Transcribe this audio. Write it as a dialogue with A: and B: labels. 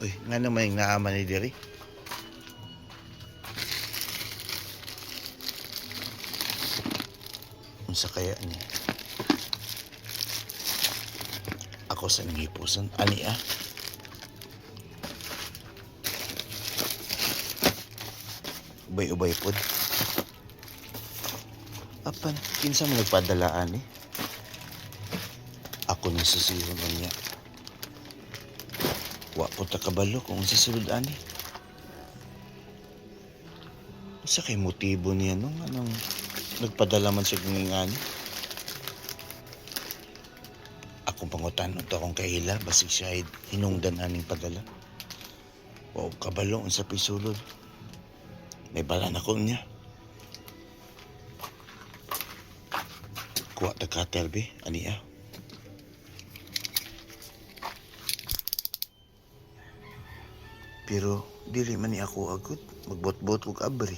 A: Uy, nga naman yung naaman ni diri. Unsa kaya ni? Ako sa nangipusan. Ani ah? Ubay-ubay pod. Apan, kinsa man nagpadala ani? Ako ni susihon niya. Wa po ta kabalo kung unsa sulod ani. Unsa kay motibo niya no? Anong nagpadala man siya ng ani? Akong pangutan to akong kaila basig siya ay hinungdan aning padala. Wa ko kabalo unsa pa'y sulod. May bala na ko niya. Kuha ta cutter be, ani ah. Pero dili man ni ako agad. Magbot-bot kog abri.